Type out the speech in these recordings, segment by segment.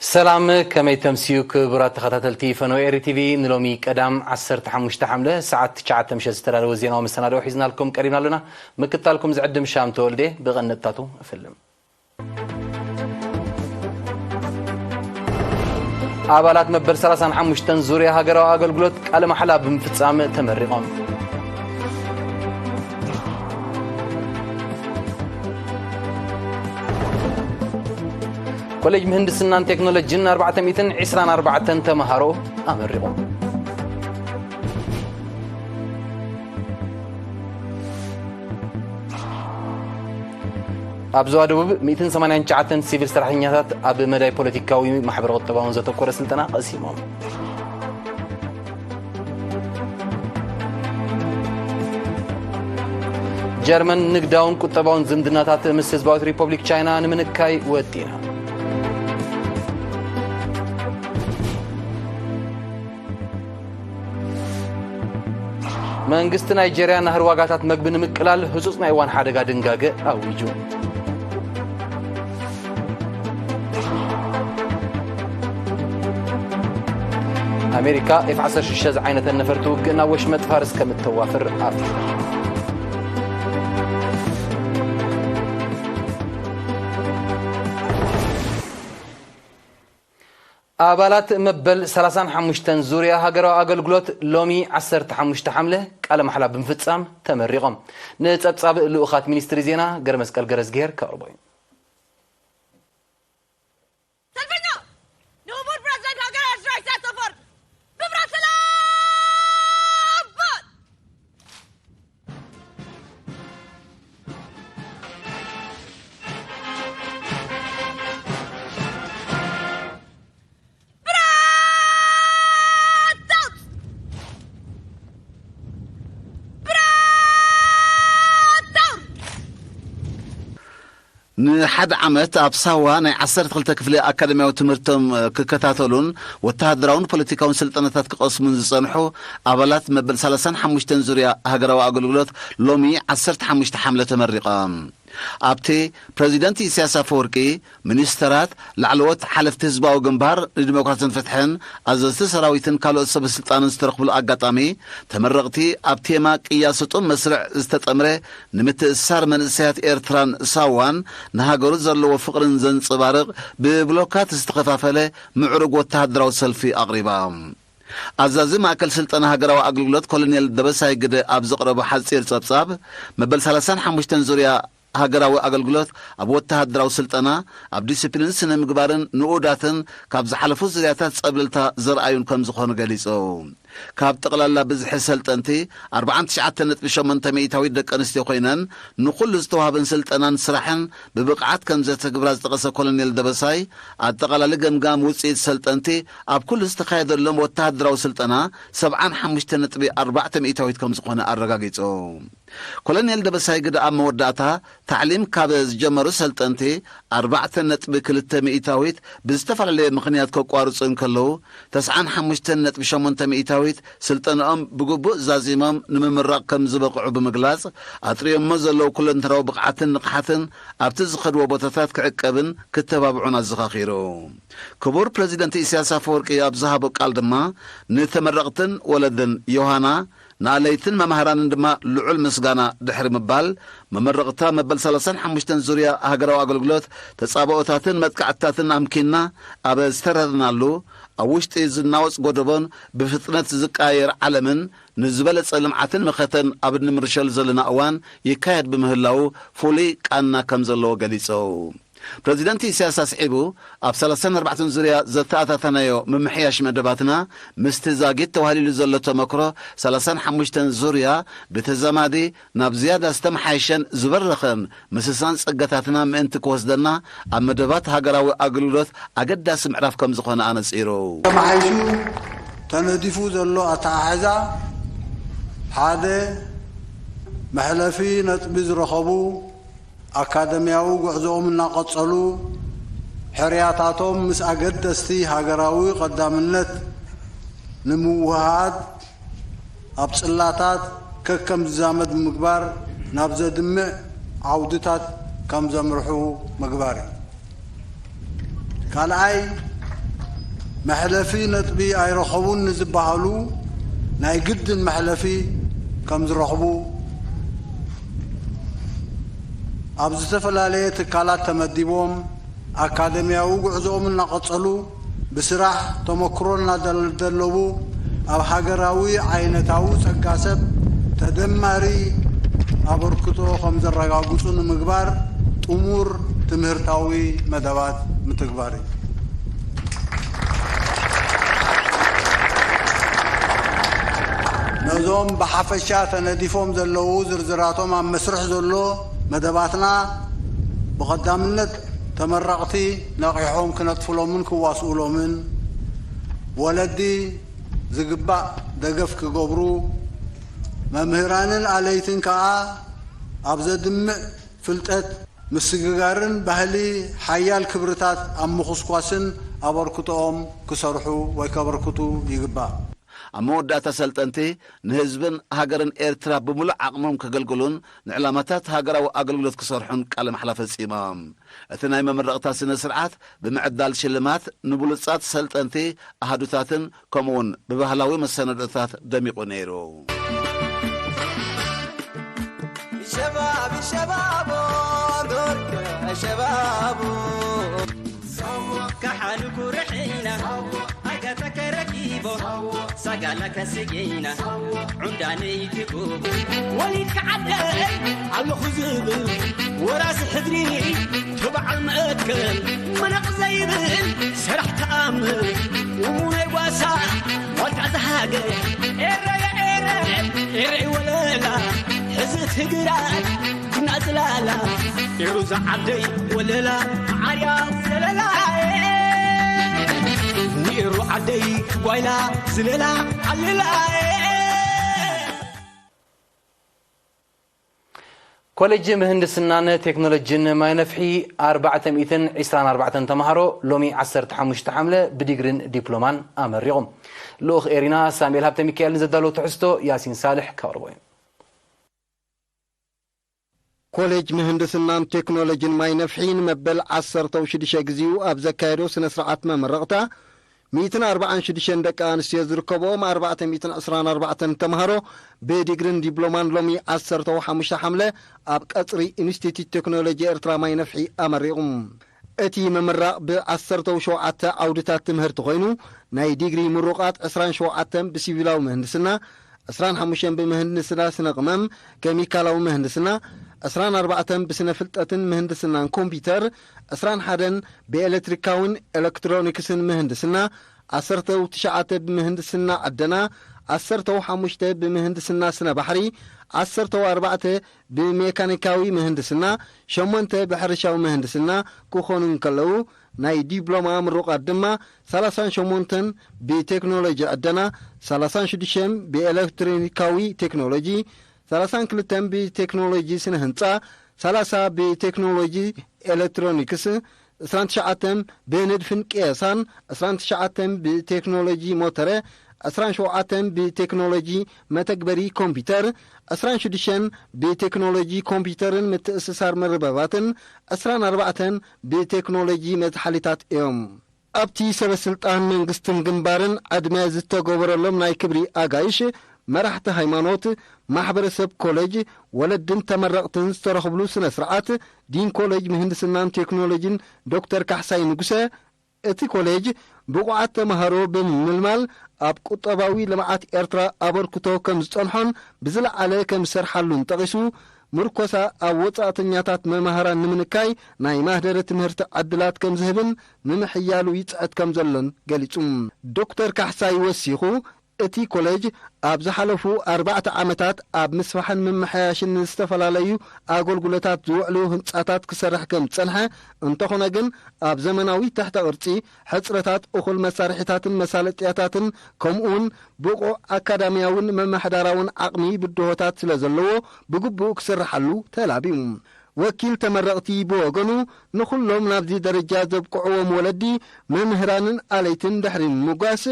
ሰላም፣ ከመይ ተምስዩ ክቡራት ተኸታተልቲ ፈነወ ኤሪ ቲቪ? ንሎሚ ቀዳም ዓሰርተ ሓሙሽተ ሓምለ ሰዓት ትሽዓተ ምሸት ዝተዳለወ ዜናዊ መሰናድኦ ሒዝናልኩም ቀሪብና ኣለና። ምክታልኩም ዝዕድም ሻም ተወልደ። ብቐንድታቱ እፍልም። ኣባላት መበል ሰላሳን ሓሙሽተን ዙርያ ሃገራዊ ኣገልግሎት ቃለ ማሕላ ብምፍጻም ተመሪቖም። ኮሌጅ ምህንድስናን ቴክኖሎጂን ኣርባዕተ ሚእትን ዕስራን ኣርባዕተን ተምሃሮ ኣመሪቖም። ኣብ ዞባ ደቡብ ሚእትን ሰማንያን ትሽዓተን ሲቪል ሰራሕተኛታት ኣብ መዳይ ፖለቲካዊ፣ ማሕበረ ቁጠባውን ዘተኮረ ስልጠና ቀሲሞም። ጀርመን ንግዳውን ቁጠባውን ዝምድናታት ምስ ህዝባዊት ሪፐብሊክ ቻይና ንምንካይ ወጢና። መንግስቲ ናይጄርያ ናህሪ ዋጋታት መግቢ ንምቅላል ህጹጽ ናይ እዋን ሓደጋ ድንጋገ ኣዊጁ። ኣሜሪካ ኤፍ ዓሰርተ ሽዱሽተ ዝዓይነተን ነፈርቲ ውግእ ናብ ወሽመጥ ፋርስ ከም እተዋፍር ኣፍሊጣ። ኣባላት መበል ሰላሳን ሓሙሽተን ዙርያ ሃገራዊ ኣገልግሎት ሎሚ ዓሰርተ ሓሙሽተ ሓምለ ቃለ ማሕላ ብምፍጻም ተመሪቖም። ንጸብጻብ ልኡኻት ሚኒስትሪ ዜና ገረመስቀል ገረዝግሄር ከቕርቦ እዩ። ሰልፈኛ ንክቡር ፕረዚደንት ሃገር ኤርትራ ኢሳያስ ኣፈወርቂ ብብራት ሰላም! ንሓደ ዓመት ኣብ ሳዋ ናይ ዓሰርተ ክልተ ክፍሊ ኣካደምያዊ ትምህርቶም ክከታተሉን ወተሃደራውን ፖለቲካውን ስልጠናታት ክቐስሙን ዝጸንሑ ኣባላት መበል ሰላሳን ሓሙሽተን ዙርያ ሃገራዊ ኣገልግሎት ሎሚ ዓሰርተ ሓሙሽተ ሓምለ ተመሪቐ። ኣብቲ ፕረዚደንት ኢሳያስ ኣፈወርቂ፣ ሚኒስተራት፣ ላዕለዎት ሓለፍቲ ህዝባዊ ግንባር ንዲሞክራስን ፍትሕን፣ ኣዘዝቲ ሰራዊትን ካልኦት ሰበ ስልጣንን ዝተረኽብሉ ኣጋጣሚ፣ ተመረቕቲ ኣብ ቴማ ቅያ ስጡም መስርዕ ዝተጠምረ ንምትእስሳር መንእሰያት ኤርትራን ሳዋን ንሃገሩ ዘለዎ ፍቕርን ዘንጸባርቕ ብብሎካት ዝተኸፋፈለ ምዕሩግ ወተሃደራዊ ሰልፊ ኣቕሪባ። ኣዛዚ ማእከል ስልጠና ሃገራዊ ኣገልግሎት ኮሎኔል ደበሳይ ግደ ኣብ ዘቕረቦ ሓጺር ጸብጻብ፣ መበል ሰላሳን ሓሙሽተን ዙርያ ሃገራዊ ኣገልግሎት ኣብ ወተሃደራዊ ስልጠና፣ ኣብ ዲሲፕሊን ስነ ምግባርን ንኡዳትን ካብ ዝሓለፉ ዙርያታት ጸብለልታ ዘርኣዩን ከም ዝኾኑ ገሊጹ። ካብ ጠቕላላ ብዝሒ ሰልጠንቲ ኣርብዓን ትሽዓተን ነጥቢ ሸሞንተ ሚእታዊት ደቂ ኣንስትዮ ኮይነን፣ ንኹሉ ዝተዋህበን ስልጠናን ስራሕን ብብቕዓት ከም ዘተግብራ ዝጠቐሰ ኮሎኔል ደበሳይ፣ ኣጠቓላሊ ገምጋም ውጽኢት ሰልጠንቲ ኣብ ኩሉ ዝተኻየደሎም ወተሃደራዊ ስልጠና ሰብዓን ሓሙሽተ ነጥቢ ኣርባዕተ ሚእታዊት ከም ዝኾነ ኣረጋጊጹ። ኮሎኔል ደበሳይ ግደ ኣብ መወዳእታ፣ ታዕሊም ካብ ዝጀመሩ ሰልጠንቲ ኣርባዕተ ነጥቢ ክልተ ሚእታዊት ብዝተፈላለየ ምኽንያት ከቋርጹ እንከለዉ፣ ተስዓን ሓሙሽተን ነጥቢ ሸሞንተ ሚእታዊት ስልጠናኦም ብግቡእ ዛዚሞም ንምምራቕ ከም ዝበቕዑ ብምግላጽ፣ ኣጥሪዮሞ ዘለዉ ኩለንተናዊ ብቕዓትን ንቕሓትን ኣብቲ ዝኸድዎ ቦታታት ክዕቀብን ክተባብዑን ኣዘኻኺሩ። ክቡር ፕረዚደንት ኢሳያስ ኣፈወርቂ ኣብ ዝሃቦ ቃል ድማ፣ ንተመረቕትን ወለድን ዮሃና፣ ንኣለይትን መማህራንን ድማ ልዑል ምስጋና ድሕሪ ምባል፣ መመረቕታ መበል ሰላሳን ሓሙሽተን ዙርያ ሃገራዊ ኣገልግሎት ተጻብኦታትን መጥቃዕትታትን ኣምኪንና፣ ኣብ ዝተረርናሉ፣ ኣብ ውሽጢ ዝናወጽ ጎደቦን ብፍጥነት ዝቀያየር ዓለምን ንዝበለጸ ልምዓትን መኸተን ኣብ እንምርሸሉ ዘለና እዋን ይካየድ ብምህላዉ ፍሉይ ቃና ከም ዘለዎ ገሊጹ። ፕረዚደንት ኢሳያስ ኣስዒቡ፣ ኣብ ሰላሳን ኣርባዕተን ዙርያ ዘተኣታተናዮ ምምሕያሽ መደባትና፣ ምስቲ ዛጊት ተዋህሊሉ ዘሎ ተመክሮ ሰላሳን ሓሙሽተን ዙርያ ብተዛማዲ ናብ ዝያዳ ዝተመሓየሸን ዝበረኸን ምስሳን ጸጋታትና ምእንቲ ክወስደና፣ ኣብ መደባት ሃገራዊ ኣገልግሎት ኣገዳሲ ምዕራፍ ከም ዝኾነ ኣነጺሩ። ተመሓይሹ ተነዲፉ ዘሎ ኣተሓሕዛ፣ ሓደ፣ መሕለፊ ነጥቢ ዝረኸቡ ኣካደምያዊ ጉዕዞኦም እናቐጸሉ፣ ሕርያታቶም ምስ ኣገደስቲ ሃገራዊ ቀዳምነት ንምውህሃድ፣ ኣብ ጽላታት ከከም ዝዛመድ ብምግባር፣ ናብ ዘድምዕ ዓውድታት ከም ዘምርሑ ምግባር እዩ። ካልኣይ፣ መሕለፊ ነጥቢ ኣይረኸቡን ንዝበሃሉ ናይ ግድን መሕለፊ ከም ዝረኽቡ ኣብ ዝተፈላለየ ትካላት ተመዲቦም ኣካደምያዊ ጉዕዞኦም እናቐጸሉ ብስራሕ ተመክሮ እናደለቡ ኣብ ሃገራዊ ዓይነታዊ ጸጋ ሰብ ተደማሪ ኣበርክቶ ከም ዘረጋግጹ ንምግባር ጥሙር ትምህርታዊ መደባት ምትግባር እዩ። ነዞም ብሓፈሻ ተነዲፎም ዘለዉ ዝርዝራቶም ኣብ መስርሕ ዘሎ መደባትና ብቐዳምነት ተመረቕቲ ነቒሖም ክነጥፍሎምን ክዋስኡሎምን ወለዲ ዝግባእ ደገፍ ክገብሩ መምህራንን ኣለይትን ከኣ ኣብ ዘድምዕ ፍልጠት ምስግጋርን ባህሊ ሓያል ክብርታት ኣብ ምኹስኳስን ኣበርክቶኦም ክሰርሑ ወይ ከበርክቱ ይግባእ። ኣብ መወዳእታ ሰልጠንቲ ንህዝብን ሃገርን ኤርትራ ብምሉእ ዓቕሞም ከገልግሉን ንዕላማታት ሃገራዊ ኣገልግሎት ክሰርሑን ቃለ ማሕላ ፈጺሞም። እቲ ናይ መመረቕታ ስነ ስርዓት ብምዕዳል ሽልማት ንብሉጻት ሰልጠንቲ ኣሃዱታትን ከምኡውን ብባህላዊ መሰናዶታት ደሚቑ ነይሩ። ሸባብ ሸባቦ ዶርከ ሸባቦ ካሓሉ ኩርሒና ኣጋታ ከረኪቦ ሳጋላ ከስጌና ዑንዳነይ ትጉቡ ወሊድ ከዓደ ኣለኹ ዝብል ወራሲ ሕድሪ ተባዓል መትከል መነቕ ዘይብል ሰራሕ ተኣምር እሙነይ ጓሳ ዋልታ ዝሃገር ኤረ ኤረ ኤረ ወለላ ሕዚ ትግራይ ግና ዝላላ ኤሩ ዝዓደይ ወለላ መዓርያ ዘለላ ንኤሩ ዓደይ ጓይላ ዝለላ ዓልላ ኮሌጅ ምህንድስናን ቴክኖሎጂን ማይ ነፍሒ ኣርባዕተ ሚእትን ዕስራን ኣርባዕተን ተምሃሮ ሎሚ ዓሰርተ ሓሙሽተ ሓምለ ብዲግሪን ዲፕሎማን ኣመሪቖም። ልኡኽ ኤሪና ሳሙኤል ሃብተ ሚካኤል ንዘዳለዎ ትሕዝቶ ያሲን ሳልሕ ከቕርቦ እዩ። ኮሌጅ ምህንድስናን ቴክኖሎጂን ማይ ነፍሒ ንመበል ዓሰርተው ሽዱሽተ ግዜኡ ኣብ ዘካየዶ ስነ ስርዓት መመረቕታ ሚእትን ኣርባዓን ሽዱሽተን ደቂ ኣንስትዮ ዝርከብኦም ኣርባዕተ ሚእትን ዕስራን ኣርባዕተን ተምሃሮ ብዲግሪን ዲፕሎማን ሎሚ ዓሰርተው ሓሙሽተ ሓምለ ኣብ ቀጽሪ ኢንስቲትዩት ቴክኖሎጂ ኤርትራ ማይ ነፍሒ ኣመሪቑ። እቲ ምምራቕ ብዓሰርተው ሸውዓተ ዓውድታት ትምህርቲ ኮይኑ ናይ ዲግሪ ምሩቓት ዕስራን ሸውዓተን ብሲቪላዊ ምህንድስና፣ ዕስራን ሓሙሽተን ብምህንድስና ስነ ቅመም ኬሚካላዊ ምህንድስና፣ ዕስራን ኣርባዕተን ብስነ ፍልጠትን ምህንድስናን ኮምፒውተር፣ ዕስራን ሓደን ብኤሌክትሪካውን ኤሌክትሮኒክስን ምህንድስና፣ ዓሰርተው ትሽዓተ ብምህንድስና ዕደና፣ ዓሰርተው ሓሙሽተ ብምህንድስና ስነ ባሕሪ፣ ዓሰርተው ኣርባዕተ ብሜካኒካዊ ምህንድስና፣ ሸሞንተ ብሕርሻዊ ምህንድስና ክኾኑ እንከለዉ፣ ናይ ዲፕሎማ ምሩቓት ድማ ሰላሳን ሸሞንተን ብቴክኖሎጂ ዕደና፣ ሰላሳን ሽዱሽተን ብኤሌክትሮኒካዊ ቴክኖሎጂ፣ ሰላሳን ክልተን ብቴክኖሎጂ ስነ ህንጻ፣ ሰላሳ ብቴክኖሎጂ ኤሌክትሮኒክስ፣ ዕስራን ትሽዓተን ብንድፍን ቅየሳን፣ ዕስራን ትሽዓተን ብቴክኖሎጂ ሞተረ፣ ዕስራን ሸውዓተን ብቴክኖሎጂ መተግበሪ ኮምፒውተር፣ ዕስራን ሽዱሽተን ብቴክኖሎጂ ኮምፒውተርን ምትእስሳር መርበባትን፣ ዕስራን ኣርባዕተን ብቴክኖሎጂ መዝሓሊታት እዮም። ኣብቲ ሰበ ስልጣን መንግስትን ግንባርን ዕድመ ዝተገበረሎም ናይ ክብሪ ኣጋይሽ፣ መራሕቲ ሃይማኖት፣ ማሕበረሰብ ኮሌጅ፣ ወለድን ተመረቕትን ዝተረኽብሉ ስነ ስርዓት፣ ዲን ኮሌጅ ምህንድስናን ቴክኖሎጂን ዶክተር ካሕሳይ ንጉሰ፣ እቲ ኮሌጅ ብቑዓት ተምሃሮ ብምምልማል ኣብ ቁጠባዊ ልምዓት ኤርትራ ኣበርክቶ ከም ዝጸንሖን ብዝለዓለ ከም ዝሰርሓሉን ጠቒሱ፣ ምርኮሳ ኣብ ወጻእተኛታት መማህራን ንምንካይ ናይ ማህደረ ትምህርቲ ዕድላት ከም ዝህብን ንምሕያሉ ይጽዕት ከም ዘሎን ገሊጹ። ዶክተር ካሕሳይ ወሲኹ፣ እቲ ኮሌጅ ኣብ ዝሓለፉ ኣርባዕተ ዓመታት ኣብ ምስፋሕን ምምሕያሽን ንዝተፈላለዩ ኣገልግሎታት ዝውዕሉ ህንጻታት ክሰርሕ ከም ዝጸንሐ፣ እንተኾነ ግን ኣብ ዘመናዊ ትሕተ ቅርጺ፣ ሕጽረታት እኹል መሳርሒታትን መሳለጥያታትን ከምኡውን ብቑዕ ኣካዳሚያውን መመሓዳራውን ዓቕሚ ብድሆታት ስለ ዘለዎ ብግቡእ ክስርሓሉ ተላብዩ። ወኪል ተመረቕቲ ብወገኑ፣ ንኹሎም ናብዚ ደረጃ ዘብቅዕዎም ወለዲ፣ መምህራንን ኣለይትን ድሕሪ ምምጓስ፣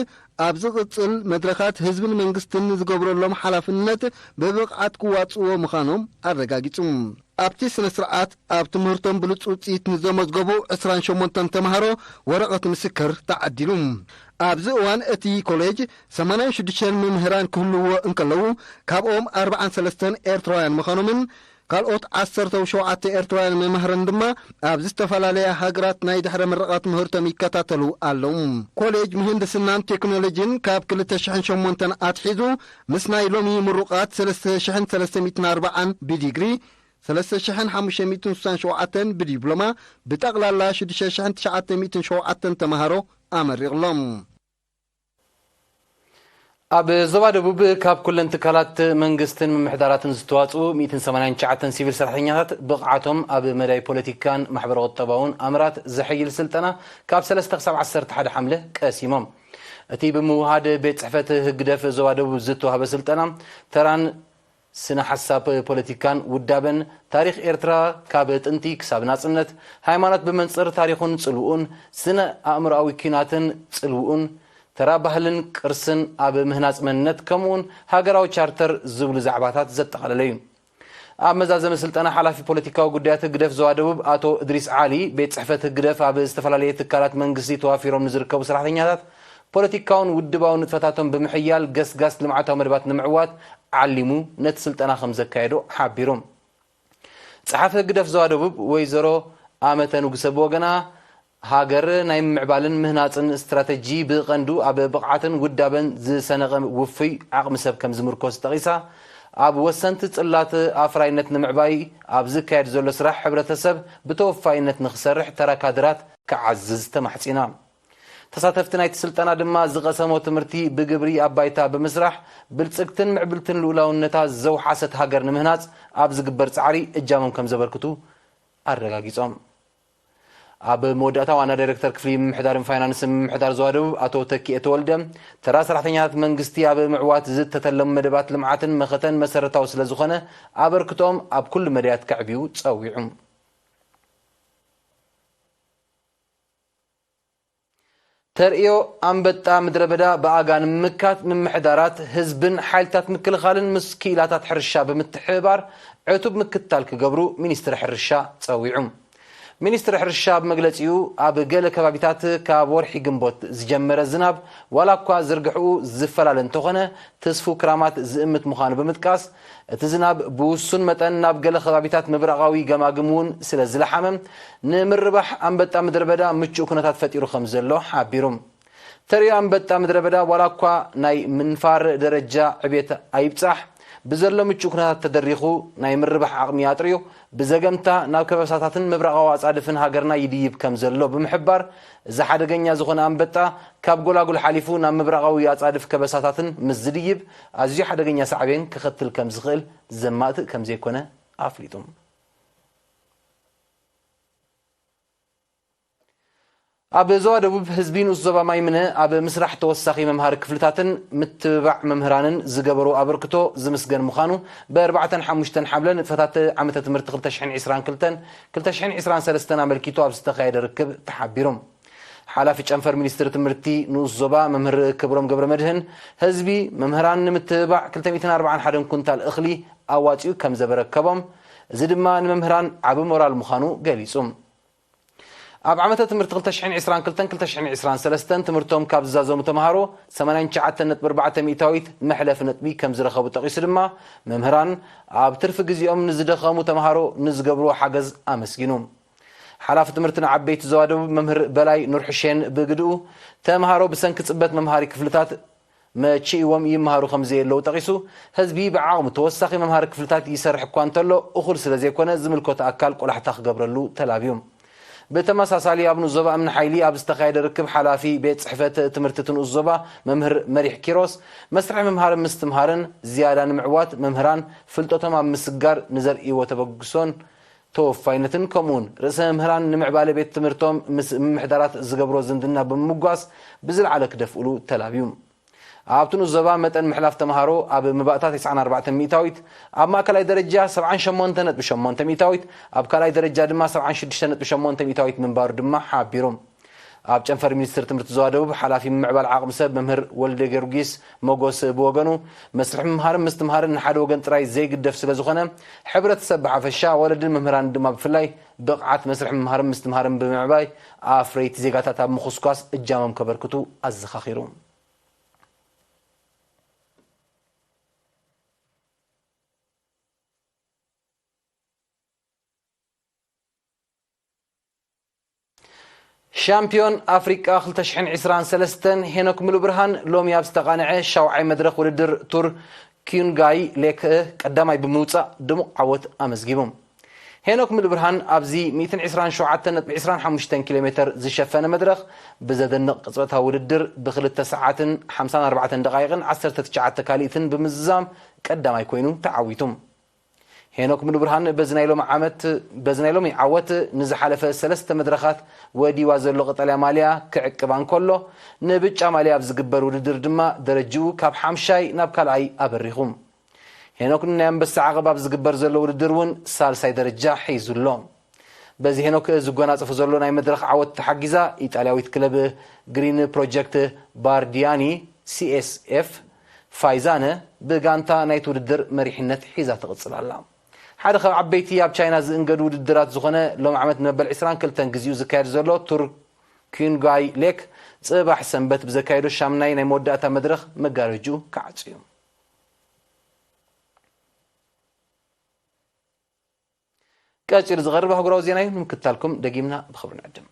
ኣብ ዝቕጽል መድረኻት ህዝብን መንግስትን ንዝገብረሎም ሓላፍነት ብብቕዓት ክዋጽእዎ ምዃኖም ኣረጋጊጹ። ኣብቲ ስነ ስርዓት፣ ኣብ ትምህርቶም ብሉጽ ውጽኢት ንዘመዝገቡ ዕስራን ሸሞንተን ተምሃሮ ወረቐት ምስክር ተዓዲሉ። ኣብዚ እዋን፣ እቲ ኮሌጅ ሰማንያን ሽዱሽተን መምህራን ክህልውዎ እንከለዉ፣ ካብኦም ኣርብዓን ሰለስተን ኤርትራውያን ምዃኖምን፣ ካልኦት ዓሰርተ ሸውዓተ ኤርትራውያን መማህራን ድማ ኣብ ዝተፈላለያ ሃገራት ናይ ድሕረ ምረቓ ትምህርቶም ይከታተሉ ኣለዉ። ኮሌጅ ምህንድስናን ቴክኖሎጂን ካብ ክልተ ሽሕን ሸሞንተን ኣትሒዙ ምስ ናይ ሎሚ ምሩቓት ሰለስተ ሽሕን ሰለስተ ሚእትን ኣርባዓን ብዲግሪ፣ ሰለስተ ሽሕን ሓሙሽተ ሚእትን ስሳን ሸውዓተን ብዲፕሎማ፣ ብጠቕላላ ሽዱሽተ ሽሕን ትሽዓተ ሚእትን ሸውዓተን ተምሃሮ ኣመሪቕሎም። ኣብ ዞባ ደቡብ ካብ ኩለን ትካላት መንግስትን ምምሕዳራትን ዝተዋጽኡ ሚእትን ሰማንያን ትሽዓተን ሲቪል ሰራሕተኛታት ብቕዓቶም ኣብ መዳይ ፖለቲካን ማሕበረ ቁጠባውን ኣምራት ዘሐይል ስልጠና ካብ ሰለስተ ክሳብ ዓሰርተ ሓደ ሓምለ ቀሲሞም። እቲ ብምውሃድ ቤት ጽሕፈት ህግደፍ ዞባ ደቡብ ዝተዋህበ ስልጠና፣ ተራን ስነ ሓሳብ ፖለቲካን ውዳበን፣ ታሪኽ ኤርትራ ካብ ጥንቲ ክሳብ ናጽነት፣ ሃይማኖት ብመንጽር ታሪኹን ጽልውኡን፣ ስነ ኣእምሮኣዊ ኲናትን ጽልውኡን፣ ተራ ባህልን ቅርስን ኣብ ምህናጽ መንነት፣ ከምኡውን ሃገራዊ ቻርተር ዝብሉ ዛዕባታት ዘጠቓለለ እዩ። ኣብ መዛዘሚ ስልጠና፣ ሓላፊ ፖለቲካዊ ጉዳያት ህግደፍ ዞባ ደቡብ ኣቶ እድሪስ ዓሊ፣ ቤት ጽሕፈት ህግደፍ ኣብ ዝተፈላለየ ትካላት መንግስቲ ተዋፊሮም ንዝርከቡ ሰራሕተኛታት ፖለቲካውን ውድባውን ንጥፈታቶም ብምሕያል፣ ገስጋስ ልምዓታዊ መደባት ንምዕዋት ዓሊሙ ነቲ ስልጠና ከም ዘካየዶ ሓቢሩ። ጸሓፊ ህግደፍ ዞባ ደቡብ ወይዘሮ ኣመተ ንጉሰ ብወገና፣ ሃገር ናይ ምምዕባልን ምህናጽን ስትራተጂ ብቐንዱ ኣብ ብቕዓትን ውዳበን ዝሰነቐ ውፉይ ዓቕሚ ሰብ ከም ዝምርኮስ ጠቒሳ፣ ኣብ ወሰንቲ ጽላት ኣፍራይነት ንምዕባይ ኣብ ዝካየድ ዘሎ ስራሕ፣ ሕብረተሰብ ብተወፋይነት ንኽሰርሕ ተራ ካድራት ክዓዝዝ ተማሕጺና። ተሳተፍቲ ናይቲ ስልጠና ድማ ዝቐሰሞ ትምህርቲ ብግብሪ ኣብ ባይታ ብምስራሕ፣ ብልጽግትን ምዕብልትን ልኡላውነታ ዘውሓሰት ሃገር ንምህናጽ ኣብ ዝግበር ጻዕሪ እጃሞም ከም ዘበርክቱ ኣረጋጊጾም። ኣብ መወዳእታ፣ ዋና ዳይሬክተር ክፍሊ ምምሕዳርን ፋይናንስን ምምሕዳር ዞባ ደቡብ ኣቶ ተኪኤ ተወልደ፣ ተራ ሰራሕተኛታት መንግስቲ ኣብ ምዕዋት ዝተተለሙ መደባት ልምዓትን መኸተን መሰረታዊ ስለ ዝኾነ፣ ኣበርክቶኦም ኣብ ኩሉ መዳያት ከዕብዩ ጸዊዑ። ተርእዮ ኣንበጣ ምድረ በዳ ብኣጋ ንምምካት፣ ምምሕዳራት፣ ህዝብን ሓይልታት ምክልኻልን ምስ ክኢላታት ሕርሻ ብምትሕብባር ዕቱብ ምክትታል ክገብሩ ሚኒስትሪ ሕርሻ ጸዊዑ። ሚኒስትሪ ሕርሻ ብመግለጺኡ፣ ኣብ ገለ ከባቢታት ካብ ወርሒ ግንቦት ዝጀመረ ዝናብ ዋላ እኳ ዝርግሕኡ ዝፈላለ እንተኾነ፣ ትስፉው ክራማት ዝእምት ምዃኑ ብምጥቃስ፣ እቲ ዝናብ ብውሱን መጠን ናብ ገለ ከባቢታት ምብራቓዊ ገማግም እውን ስለ ዝለሓመ፣ ንምርባሕ ኣንበጣ ምድረ በዳ ምቹእ ኩነታት ፈጢሩ ከም ዘሎ ሓቢሩ። ተርእዮ ኣንበጣ ምድረ በዳ ዋላ እኳ ናይ ምንፋር ደረጃ ዕብየት ኣይብጻሕ፣ ብዘሎ ምቹእ ኩነታት ተደሪኹ ናይ ምርባሕ ዓቕሚ ኣጥርዩ፣ ብዘገምታ ናብ ከበሳታትን ምብራቓዊ ኣጻድፍን ሃገርና ይድይብ ከም ዘሎ ብምሕባር፣ እዚ ሓደገኛ ዝኾነ ኣንበጣ ካብ ጎላጉል ሓሊፉ ናብ ምብራቓዊ ኣጻድፍ ከበሳታትን ምስ ዝድይብ፣ ኣዝዩ ሓደገኛ ሳዕቤን ከኸትል ከም ዝኽእል ዘማእትእ ከም ዘይኮነ ኣፍሊጡ። ኣብ ዞባ ደቡብ፣ ህዝቢ ንኡስ ዞባ ማይምነ ኣብ ምስራሕ ተወሳኺ መምሃሪ ክፍልታትን ምትብባዕ መምህራንን ዝገበሮ ኣበርክቶ ዝምስገን ምዃኑ፣ ብኣርባዕተን ሓሙሽተን ሓምለ ንጥፈታት ዓመተ ትምህርቲ ክልተ ሽሕን ዕስራን ክልተን ክልተ ሽሕን ዕስራን ሰለስተን ኣመልኪቱ ኣብ ዝተኻየደ ርክብ ተሓቢሩ። ሓላፊ ጨንፈር ሚኒስትሪ ትምህርቲ ንኡስ ዞባ መምህር ክብሮም ገብረ መድህን፣ ህዝቢ መምህራን ንምትብባዕ ክልተ ሚእትን ኣርባዓን ሓደን ኩንታል እኽሊ ኣዋጺኡ ከም ዘበረከቦም፣ እዚ ድማ ንመምህራን ዓቢ ሞራል ምዃኑ ገሊጹ። ኣብ ዓመተ ትምህርቲ ክልተ ሽሕን ዕስራን ክልተን ክልተ ሽሕን ዕስራን ሰለስተን ትምህርቶም ካብ ዝዛዘሙ ተምሃሮ ሰማንያን ትሽዓተን ነጥቢ ኣርባዕተ ሚእታዊት መሕለፊ ነጥቢ ከም ዝረኸቡ ጠቒሱ ድማ፣ መምህራን ኣብ ትርፊ ግዜኦም ንዝደኸሙ ተምሃሮ ንዝገብርዎ ሓገዝ ኣመስጊኑ። ሓላፊ ትምህርቲ ንዓበይቲ ዞባ ደቡብ መምህር በላይ ኑርሕሼን ብግድኡ፣ ተምሃሮ ብሰንኪ ጽበት መምሃሪ ክፍልታት መቺእዎም ይመሃሩ ከም ዘየለዉ ጠቒሱ፣ ህዝቢ ብዓቕሙ ተወሳኺ መምሃሪ ክፍልታት ይሰርሕ እኳ እንተሎ፣ እኹል ስለ ዘይኮነ ዝምልከቶ ኣካል ቆላሕታ ክገብረሉ ተላብዩ። ብተመሳሳሊ፣ ኣብ ንኡስ ዞባ እምኒ ሓይሊ ኣብ ዝተኻየደ ርክብ፣ ሓላፊ ቤት ጽሕፈት ትምህርቲ እቲ ንኡስ ዞባ መምህር መሪሕ ኪሮስ፣ መስርሕ ምምሃርን ምስትምሃርን ዝያዳ ንምዕዋት፣ መምህራን ፍልጠቶም ኣብ ምስጋር ንዘርእይዎ ተበግሶን ተወፋይነትን፣ ከምኡውን ርእሰ መምህራን ንምዕባለ ቤት ትምህርቶም ምስ ምምሕዳራት ዝገብሮ ዝምድና ብምምጓስ ብዝለዓለ ክደፍእሉ ተላብዩ። ኣብቲ ንኡስ ዞባ መጠን ምሕላፍ ተምሃሮ ኣብ መባእታ ተስዓን ኣርባዕተን ሚእታዊት፣ ኣብ ማእከላይ ደረጃ ሰብዓን ሸሞንተን ነጥቢ ሸሞንተ ሚእታዊት፣ ኣብ ካልኣይ ደረጃ ድማ ሰብዓን ሽዱሽተ ነጥቢ ሸሞንተ ሚእታዊት ምንባሩ ድማ ሓቢሩ። ኣብ ጨንፈር ሚኒስትሪ ትምህርቲ ዞባ ደቡብ ሓላፊ ምምዕባል ዓቕሚ ሰብ መምህር ወልደ ጊዮርጊስ መጎስ ብወገኑ፣ መስርሕ ምምሃርን ምስትምሃርን ንሓደ ወገን ጥራይ ዘይግደፍ ስለ ዝኾነ፣ ሕብረተሰብ ብሓፈሻ፣ ወለድን መምህራንን ድማ ብፍላይ ብቕዓት መስርሕ ምምሃርን ምስትምሃርን ብምዕባይ ኣፍረይቲ ዜጋታት ኣብ ምኹስኳስ እጃሞም ከበርክቱ ኣዘኻኺሩ። ሻምፒዮን ኣፍሪቃ ክልተ ሽሕን ዕስራን ሰለስተን ሄኖክ ምሉብርሃን ሎሚ ኣብ ዝተቓንዐ ሻውዓይ መድረኽ ውድድር ቱር ኪዩንጋይ ሌክ ቀዳማይ ብምውጻእ ድሙቕ ዓወት ኣመዝጊቡ። ሄኖክ ምሉብርሃን ኣብዚ ሚእትን ዕስራን ሸውዓተን ነጥቢ ዕስራን ሓሙሽተን ኪሎ ሜተር ዝሸፈነ መድረኽ ብዘደንቕ ቅጽበታዊ ውድድር ብክልተ ሰዓትን ሓምሳን ኣርባዕተን ደቓይቕን ዓሰርተ ትሽዓተ ካልኢትን ብምዝዛም ቀዳማይ ኮይኑ ተዓዊቱ። ሄኖክ ምሉብርሃን በዚ ናይ ሎሚ ዓመት፣ በዚ ናይ ሎሚ ዓወት ንዝሓለፈ ሰለስተ መድረኻት ወዲዋ ዘሎ ቀጠልያ ማልያ ክዕቅባ እንከሎ፣ ንብጫ ማልያ ኣብ ዝግበር ውድድር ድማ ደረጅኡ ካብ ሓምሻይ ናብ ካልኣይ ኣበሪኹ። ሄኖክ ንናይ ኣንበሳ ዓቐብ ኣብ ዝግበር ዘሎ ውድድር እውን ሳልሳይ ደረጃ ሒዙ ኣሎ። በዚ ሄኖክ ዝጎናጸፎ ዘሎ ናይ መድረኽ ዓወት ተሓጊዛ፣ ኢጣልያዊት ክለብ ግሪን ፕሮጀክት ባርዲያኒ፣ ሲ ኤስ ኤፍ፣ ፋይዛነ ብጋንታ ናይቲ ውድድር መሪሕነት ሒዛ ትቕጽል ኣላ። ሓደ ካብ ዓበይቲ ኣብ ቻይና ዝእንገዱ ውድድራት ዝኾነ ሎም ዓመት ንመበል ዕስራን ክልተን ግዜኡ ዝካየድ ዘሎ ቱር ኪንጋይ ሌክ ጽባሕ ሰንበት ብዘካየዶ ሻምናይ ናይ መወዳእታ መድረኽ መጋረጅኡ ክዓጹ እዩ። ቀጺሉ ዝቐርብ ኣህጉራዊ ዜና እዩ። ንምክትታልኩም ደጊምና ብኽብሪ ንዕድም።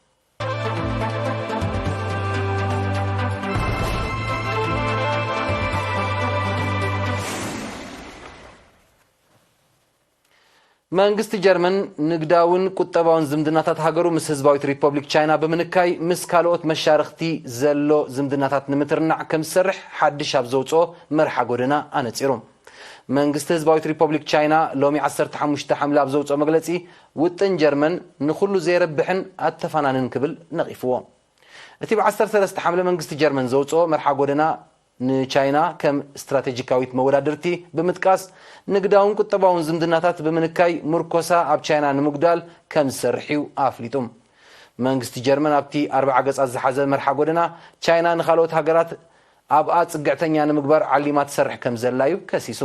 መንግስቲ ጀርመን ንግዳውን ቁጠባውን ዝምድናታት ሃገሩ ምስ ህዝባዊት ሪፐብሊክ ቻይና ብምንካይ፣ ምስ ካልኦት መሻርኽቲ ዘሎ ዝምድናታት ንምትርናዕ ከም ዝሰርሕ ሓድሽ ኣብ ዘውፅኦ መርሓ ጎደና ኣነፂሩ። መንግስቲ ህዝባዊት ሪፐብሊክ ቻይና ሎሚ ዓሰርተ ሓሙሽተ ሓምለ ኣብ ዘውፅኦ መግለፂ፣ ውጥን ጀርመን ንኹሉ ዘየረብሕን ኣተፋናንን ክብል ነቒፍዎ። እቲ ብ ዓሰርተ ሰለስተ ሓምለ መንግስቲ ጀርመን ዘውፅኦ መርሓ ጎደና ንቻይና ከም ስትራቴጂካዊት መወዳድርቲ ብምጥቃስ፣ ንግዳውን ቁጠባውን ዝምድናታት ብምንካይ ምርኮሳ ኣብ ቻይና ንምጉዳል ከም ዝሰርሕ እዩ ኣፍሊጡ። መንግስቲ ጀርመን ኣብቲ ኣርብዓ ገጻት ዝሓዘ መርሓ ጎደና፣ ቻይና ንኻልኦት ሃገራት ኣብኣ ጽግዕተኛ ንምግባር ዓሊማ ትሰርሕ ከም ዘላ እዩ ከሲሱ።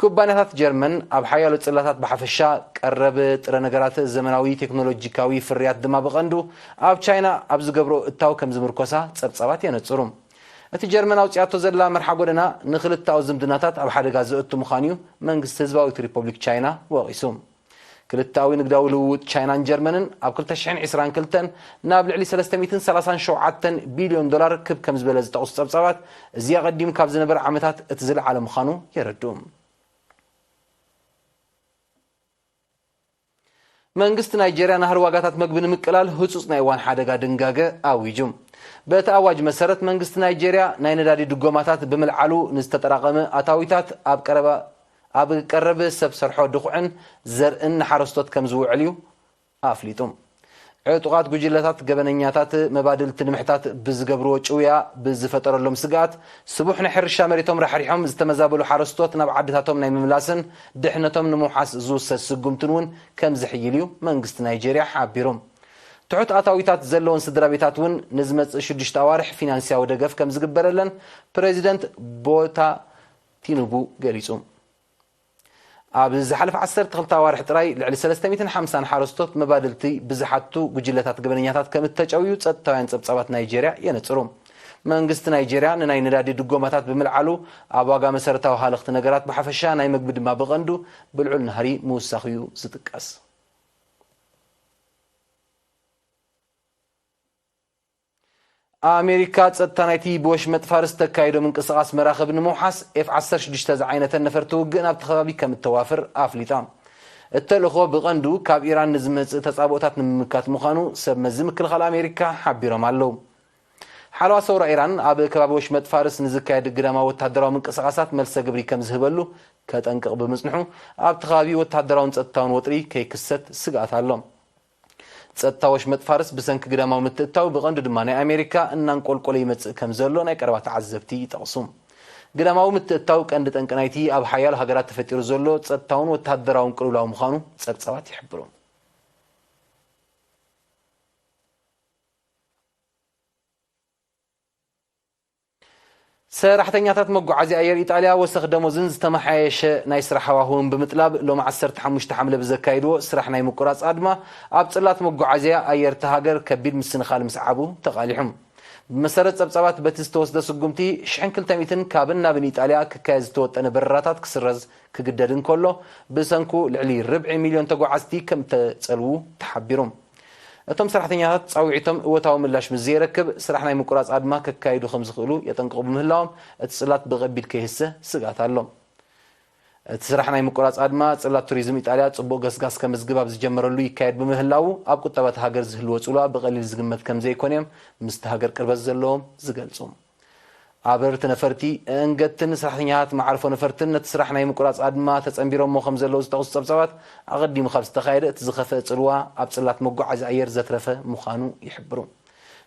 ኩባንያታት ጀርመን ኣብ ሓያሎ ጽላታት ብሓፈሻ፣ ቀረብ ጥረ ነገራት፣ ዘመናዊ ቴክኖሎጂካዊ ፍርያት ድማ ብቐንዱ ኣብ ቻይና ኣብ ዝገብሮ እታው ከም ዝምርኮሳ ጸብጻባት የነጽሩ። እቲ ጀርመን ኣውጺኣቶ ዘላ መርሓ ጎደና ንክልተኣዊ ዝምድናታት ኣብ ሓደጋ ዘእቱ ምዃኑ እዩ መንግስቲ ህዝባዊት ሪፐብሊክ ቻይና ወቒሱ። ክልተኣዊ ንግዳዊ ልውውጥ ቻይናን ጀርመንን ኣብ ክልተ ሽሕን ዕስራን ክልተን ናብ ልዕሊ ሰለስተ ሚእትን ሰላሳን ሸውዓተን ቢልዮን ዶላር ክብ ከም ዝበለ ዝጠቕሱ ጸብጻባት፣ እዚ ኣቐዲሙ ካብ ዝነበረ ዓመታት እቲ ዝለዓለ ምዃኑ የረድኡ። መንግስቲ ናይጄርያ ናህሪ ዋጋታት መግቢ ንምቅላል ህጹጽ ናይ እዋን ሓደጋ ድንጋገ ኣዊጁ። በቲ ኣዋጅ መሰረት፣ መንግስቲ ናይጄርያ ናይ ነዳዲ ድጎማታት ብምልዓሉ፣ ንዝተጠራቐመ ኣታዊታት ኣብ ቀረባ፣ ኣብ ቀረብ ሰብ ሰርሖ ድኹዕን ዘርእን ንሓረስቶት ከም ዝውዕል እዩ ኣፍሊጡ። ዕጡቓት ጉጅለታት ገበነኛታት መባድልቲ ንምሕታት ብዝገብርዎ ጭውያ ብዝፈጠረሎም ስግኣት፣ ስቡሕ ናይ ሕርሻ መሬቶም ራሕሪሖም ዝተመዛበሉ ሓረስቶት ናብ ዓድታቶም ናይ ምምላስን ድሕነቶም ንምውሓስ ዝውሰድ ስጉምትን እውን ከም ዝሕይል እዩ መንግስቲ ናይጄርያ ሓቢሩ። ትሑት ኣታዊታት ዘለወን ስድራ ቤታት እውን ንዝመጽእ ሽዱሽተ ኣዋርሕ ፊናንስያዊ ደገፍ ከም ዝግበረለን ፕሬዚደንት ቦታ ቲኑቡ ገሊጹ። ኣብ ዝሓለፈ ዓሰርተ ክልተ ኣዋርሕ ጥራይ ልዕሊ ሰለስተ ሚእትን ሓምሳን ሓረስቶት መባድልቲ ብዝሓቱ ጉጅለታት ገበነኛታት ከም እተጨውዩ ጸጥታውያን ጸብጻባት ናይጄርያ የነጽሩ። መንግስቲ ናይጄርያ ንናይ ነዳዲ ድጎማታት ብምልዓሉ፣ ኣብ ዋጋ መሰረታዊ ሃለኽቲ ነገራት ብሓፈሻ፣ ናይ መግቢ ድማ ብቐንዱ፣ ብልዑል ናህሪ ምውሳኹ እዩ ዝጥቀስ። ኣሜሪካ ጸጥታ ናይቲ ብወሽመጥ ፋርስ ተካይዶ ምንቅስቓስ መራኽብ ንምውሓስ ኤፍ ዓሰርተ ሽዱሽተ ዝዓይነተን ነፈርቲ ውግእ ናብቲ ከባቢ ከም እተዋፍር ኣፍሊጣ። እቲ ተልእኾ ብቐንዱ ካብ ኢራን ንዝመጽእ ተጻብኦታት ንምምካት ምዃኑ ሰብ መዚ ምክልኻል ኣሜሪካ ሓቢሮም ኣለዉ። ሓለዋ ሰውራ ኢራን ኣብ ከባቢ ወሽመጥ ፋርስ ንዝካየድ ግዳማዊ ወተሃደራዊ ምንቅስቓሳት መልሰ ግብሪ ከም ዝህበሉ ከጠንቅቕ ብምጽንሑ፣ ኣብቲ ከባቢ ወተሃደራውን ጸጥታውን ወጥሪ ከይክሰት ስግኣት ኣሎ። ጸጥታ ወሽመጥ ፋርስ ብሰንኪ ግዳማዊ ምትእትታው፣ ብቐንዱ ድማ ናይ ኣሜሪካ፣ እናንቆልቆለ ይመጽእ ከም ዘሎ ናይ ቀረባ ተዓዘብቲ ይጠቕሱ። ግዳማዊ ምትእትታው ቀንዲ ጠንቂ ናይቲ ኣብ ሓያሎ ሃገራት ተፈጢሩ ዘሎ ጸጥታውን ወተሃደራውን ቅልውላው ምዃኑ ጸብጻባት ይሕብሩ። ሰራሕተኛታት መጓዓዝያ ኣየር ኢጣልያ ወሰኽ ደሞዝን ዝተመሓየሸ ናይ ስራሕ ሃዋህውን ብምጥላብ፣ ሎም ዓሰርተ ሓሙሽተ ሓምለ ብዘካይድዎ ስራሕ ናይ ምቁራጽ ኣድማ፣ ኣብ ጽላት መጓዓዝያ ኣየር እታ ሃገር ከቢድ ምስንኻል ምስዓቡ ተቓሊሑ። ብመሰረት ጸብጻባት፣ በቲ ዝተወስደ ስጉምቲ፣ ሽሕን ክልተ ሚእትን ካብን ናብን ኢጣልያ ክካየድ ዝተወጠነ በረራታት ክስረዝ ክግደድ እንከሎ፣ ብሰንኩ ልዕሊ ርብዒ ሚልዮን ተጓዓዝቲ ከም እተጸልዉ ተሓቢሩ። እቶም ሰራሕተኛታት ጻውዒቶም እወታዊ ምላሽ ምስ ዘየረክብ፣ ስራሕ ናይ ምቁራጽ ኣድማ ከካይዱ ከም ዝኽእሉ የጠንቅቑ ብምህላዎም፣ እቲ ጽላት ብኸቢድ ከይህሰ ስግኣት ኣሎ። እቲ ስራሕ ናይ ምቁራጽ ኣድማ፣ ጽላት ቱሪዝም ኢጣልያ ጽቡቕ ገስጋስ ከመዝግብ ኣብ ዝጀመረሉ ይካየድ ብምህላዉ፣ ኣብ ቁጠባ እታ ሃገር ዝህልዎ ጽልዋ ብቐሊል ዝግመት ከም ዘይኮነ እዮም ምስቲ ሃገር ቅርበት ዘለዎም ዝገልጹ። ኣበርቲ ነፈርቲ፣ ኣእንገድትን ሰራሕተኛታት መዓርፎ ነፈርትን ነቲ ስራሕ ናይ ምቁራጽ ኣድማ ተጸንቢሮሞ ከም ዘለዉ ዝጠቕሱ ጸብጻባት፣ ኣቐዲሙ ካብ ዝተኻየደ እቲ ዝኸፍአ ጽልዋ ኣብ ጽላት መጓዓዝያ ኣየር ዘትረፈ ምዃኑ ይሕብሩ።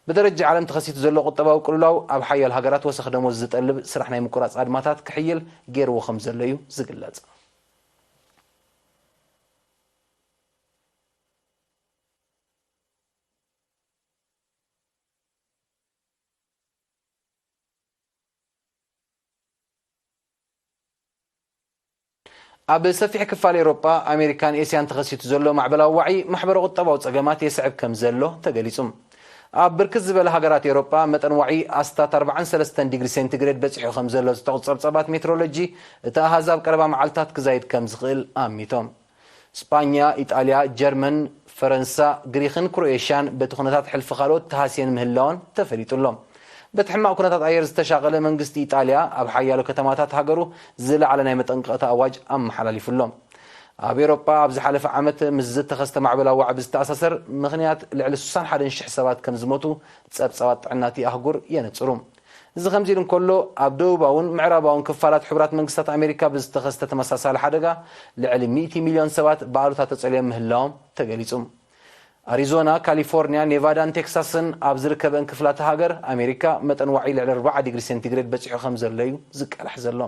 ብደረጃ ዓለም ተኸሲቱ ዘሎ ቁጠባዊ ቅልውላው፣ ኣብ ሓያሎ ሃገራት ወሰኽ ደሞዝ ዝጠልብ ስራሕ ናይ ምቁራጽ ኣድማታት ክሕይል ገይርዎ ከም ዘሎ እዩ ዝግለጽ። ኣብ ሰፊሕ ክፋል ኤውሮጳ፣ ኣሜሪካን ኤስያን ተኸሲቱ ዘሎ ማዕበላዊ ዋዒ ማሕበረ ቁጠባዊ ጸገማት የስዕብ ከም ዘሎ ተገሊጹ። ኣብ ብርክት ዝበለ ሃገራት ኤውሮጳ፣ መጠን ዋዒ ኣስታት ኣርባዓን ሰለስተን ዲግሪ ሴንቲግሬድ በጺሑ ከም ዘሎ ዝጠቕሱ ጸብጻባት ሜትሮሎጂ፣ እቲ ኣሃዝ ኣብ ቀረባ መዓልታት ክዛይድ ከም ዝኽእል ኣሚቶም። ስጳኛ፣ ኢጣልያ፣ ጀርመን፣ ፈረንሳ፣ ግሪኽን ክሮኤሽያን በቲ ኩነታት ሕልፊ ካልኦት ተሃስየን ምህላወን ተፈሊጡ ኣሎ። በቲ ሕማቕ ኩነታት ኣየር ዝተሻቐለ መንግስቲ ኢጣልያ፣ ኣብ ሓያሎ ከተማታት ሃገሩ ዝለዓለ ናይ መጠንቀቕታ ኣዋጅ ኣመሓላሊፉ ኣሎ። ኣብ ኤውሮጳ ኣብ ዝሓለፈ ዓመት ምስ ዝተኸስተ ማዕበላዊ ዋዕቢ ዝተኣሳሰር ምኽንያት፣ ልዕሊ ስሳን ሓደን ሽሕ ሰባት ከም ዝሞቱ ጸብጻባት ጥዕና እቲ ኣህጉር የነጽሩ። እዚ ከምዚ ኢሉ እንከሎ፣ ኣብ ደቡባውን ምዕራባውን ክፋላት ሕቡራት መንግስታት ኣሜሪካ ብዝተኸስተ ተመሳሳሊ ሓደጋ፣ ልዕሊ ሚእቲ ሚልዮን ሰባት ብኣሉታ ተጸልዮም ምህላዎም ተገሊጹ። ኣሪዞና፣ ካሊፎርኒያ፣ ኔቫዳን ቴክሳስን ኣብ ዝርከበን ክፍላት ሃገር ኣሜሪካ፣ መጠን ዋዒ ልዕሊ ኣርባዓ ዲግሪ ሴንቲግሬድ በጺሑ ከም ዘሎ እዩ ዝቃላሕ ዘሎ።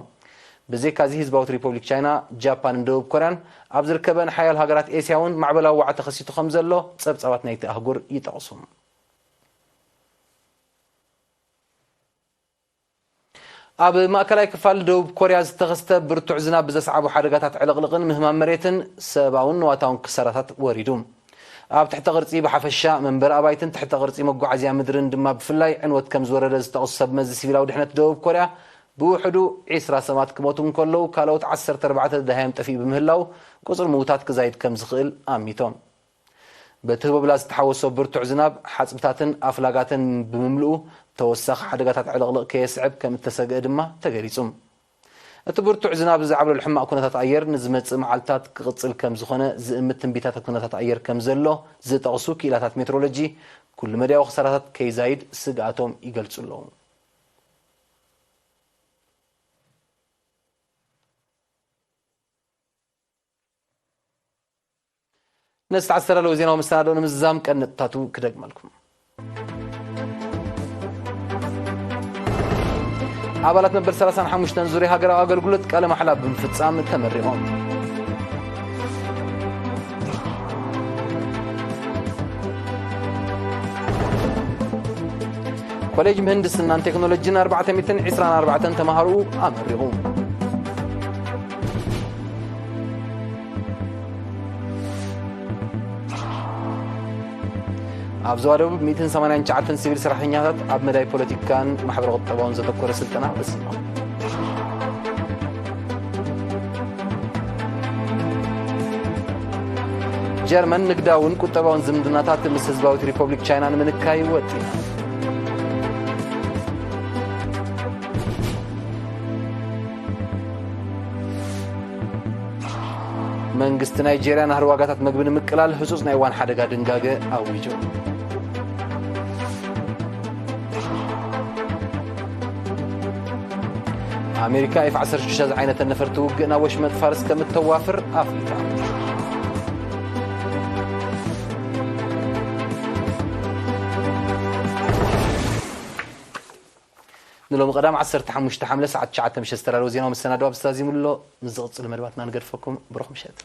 ብዘይካዚ፣ ህዝባዊት ሪፖብሊክ ቻይና፣ ጃፓንን ደቡብ ኮርያን ኣብ ዝርከበን ሓያል ሃገራት ኤስያ እውን ማዕበላዊ ዋዒ ተኸሲቱ ከም ዘሎ ጸብጻባት ናይቲ ኣህጉር ይጠቕሱ። ኣብ ማእከላይ ክፋል ደቡብ ኮርያ ዝተኸስተ ብርቱዕ ዝናብ ብዘስዓቦ ሓደጋታት ዕልቕልቕን ምህማም መሬትን፣ ሰብኣውን ንዋታውን ክሳራታት ወሪዱ። ኣብ ትሕተ ቅርጺ ብሓፈሻ፣ መንበሪ ኣባይትን ትሕተ ቅርጺ መጓዓዝያ ምድርን ድማ ብፍላይ ዕንወት ከም ዝወረደ ዝጠቕሱ ሰብ መዚ ሲቪላዊ ድሕነት ደቡብ ኮርያ፣ ብውሕዱ ዒስራ ሰባት ክሞቱ እንከለዉ፣ ካልኦት ዓሰርተ ኣርባዕተ ደሃዮም ጠፊኡ ብምህላው፣ ቁጽሪ ምዉታት ክዛይድ ከም ዝኽእል ኣሚቶም። በቲ ህቦብላ ዝተሓወሶ ብርቱዕ ዝናብ፣ ሓጽብታትን ኣፍላጋትን ብምምልኡ፣ ተወሳኺ ሓደጋታት ዕልቕልቕ ከየስዕብ ከም እተሰግአ ድማ ተገሊጹ። እቲ ብርቱዕ ዝናብ ዝዓብለሉ ሕማቕ ኩነታት ኣየር ንዝመጽእ መዓልታት ክቕጽል ከም ዝኾነ ዝእምት ትንቢታት ኩነታት ኣየር ከም ዘሎ ዝጠቕሱ ክኢላታት ሜትሮሎጂ፣ ኩሉ መዳያዊ ክሳራታት ከይዛይድ ስግኣቶም ይገልጹ ኣለዉ። ነዚ ተዓዝተና ኣለዉ ዜናዊ መሰናድኦ ንምዝዛም ቀንዲ ነጥብታቱ ክደግመልኩም። ኣባላት መበል ሰላሳን ሓሙሽተን ዙርያ ሃገራዊ ኣገልግሎት ቃለ ማሕላ ብምፍጻም ተመሪቖም። ኮሌጅ ምህንድስናን ቴክኖሎጂን ኣርባዕተ ሚእትን ዕስራን ኣርባዕተን ተማሃሮኡ ኣመሪቑ። ኣብ ዞባ ደቡብ ሚእትን ሰማንያን ትሽዓተን ሲቪል ሰራሕተኛታት ኣብ መዳይ ፖለቲካን ማሕበረ ቁጠባውን ዘተኮረ ስልጠና ወሲዶም። ጀርመን ንግዳውን ቁጠባውን ዝምድናታት ምስ ህዝባዊት ሪፐብሊክ ቻይና ንምንካይ ወጢና። መንግስቲ ናይጄርያ ናህሪ ዋጋታት መግቢ ንምቅላል ህጹጽ ናይ እዋን ሓደጋ ድንጋገ ኣዊጁ። ኣሜሪካ ኤፍ ዓሰርተ ሽዱሽተ ዝዓይነተን ነፈርቲ ውግእ ናብ ወሽመጥ ፋርስ ከም እተዋፍር ኣፍሊጣ። ንሎሚ ቀዳም ዓሰርተ ሓሙሽተ ሓምለ ሰዓት ትሽዓተ ምሸት ዝተዳለወ ዜናዊ መሰናድዋ ብዝተዛዚሙ ኣሎ። ምስ ዝቕጽሉ መደባትና ንገድፈኩም። ብሩኽ ምሸት።